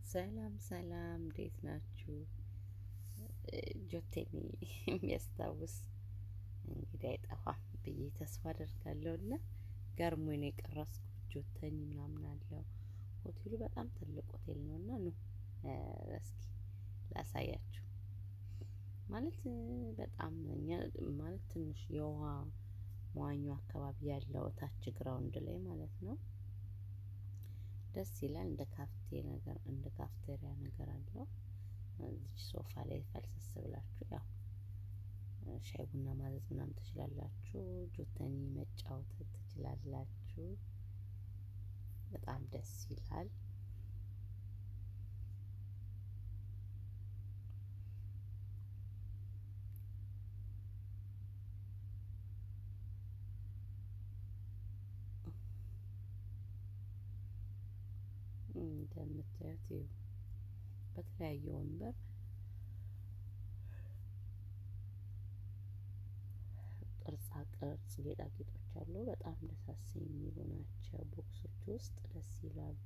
ሰላም ሰላም፣ እንዴት ናችሁ? ጆቴኒ የሚያስታውስ እንግዲህ አይጠፋም ብዬ ተስፋ አደርጋለሁ። እና ገርሞኝ ነው የቀረጽኩት። ጆተኒ ምናምን አለው ሆቴሉ በጣም ትልቅ ሆቴል ነው። እና ኑ እስኪ ላሳያችሁ። ማለት በጣም እኛ ማለት ትንሽ የውሃ መዋኛው አካባቢ ያለው ታች ground ላይ ማለት ነው። ደስ ይላል። እንደ ካፍቴ ነገር እንደ ካፍቴሪያ ነገር አለው። እዚች ሶፋ ላይ ፈልሰስ ብላችሁ ያው ሻይ ቡና ማዘዝ ምናምን ትችላላችሁ። ጆተኒ መጫወት ትችላላችሁ። በጣም ደስ ይላል። እንደምታዩት በተለያየ ወንበር ቅርጻ ቅርጽ ጌጣጌጦች አሉ። በጣም ደሳስ የሚሉ ናቸው። ቦክሶች ውስጥ ደስ ይላሉ።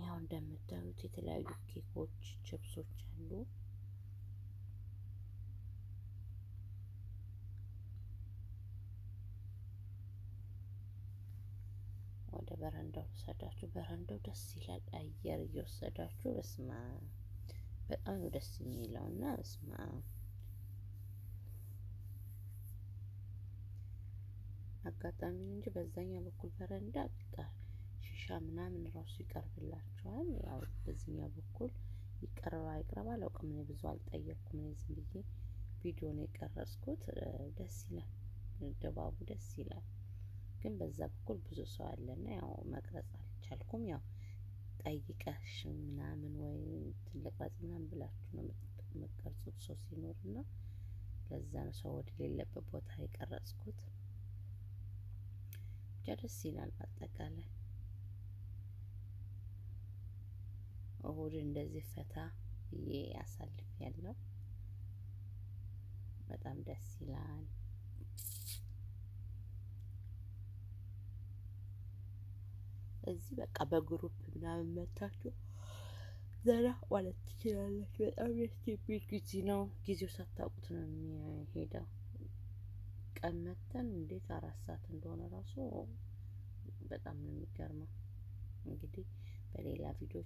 ያው እንደምታዩት የተለያዩ ኬኮች፣ ችፕሶች አሉ። ወደ በረንዳው ወሰዳችሁ። በረንዳው ደስ ይላል። አየር እየወሰዳችሁ በስማ በጣም ነው ደስ የሚለው እና በስማ አጋጣሚ እንጂ በዛኛው በኩል በረንዳ በቃ ሺሻ ምናምን ራሱ ይቀርብላችኋል። ያው በዚህኛው በኩል ይቀርባ አይቅረብ አላውቅም። እኔ ብዙ አልጠየቅኩም። እኔ ዝም ብዬ ቪዲዮ ነው የቀረጽኩት። ደስ ይላል፣ ድባቡ ደስ ይላል። ግን በዛ በኩል ብዙ ሰው አለና ያው መቅረጽ አልቻልኩም። ያው ጠይቀሽ ምናምን ወይ ትልቅረጽ ምናምን ብላችሁ ነው የምትቀርጹት ሰው ሲኖርና ለዛ ነው ሰው ወደ ሌለበት ቦታ የቀረጽኩት። ብቻ ደስ ይላል በአጠቃላይ እሁድ እንደዚህ ፈታ ብዬ አሳልፍ ያለው በጣም ደስ ይላል። እዚህ በቃ በ group ምናምን መታችሁ ዘና ማለት ትችላላችሁ። በጣም ደስ የሚል ጊዜ ነው። ጊዜው ሳታውቁት ነው የሚሄደው። ቀን መተን እንዴት 4 ሰዓት እንደሆነ ራሱ በጣም ነው የሚገርመው። እንግዲህ በሌላ ቪዲዮ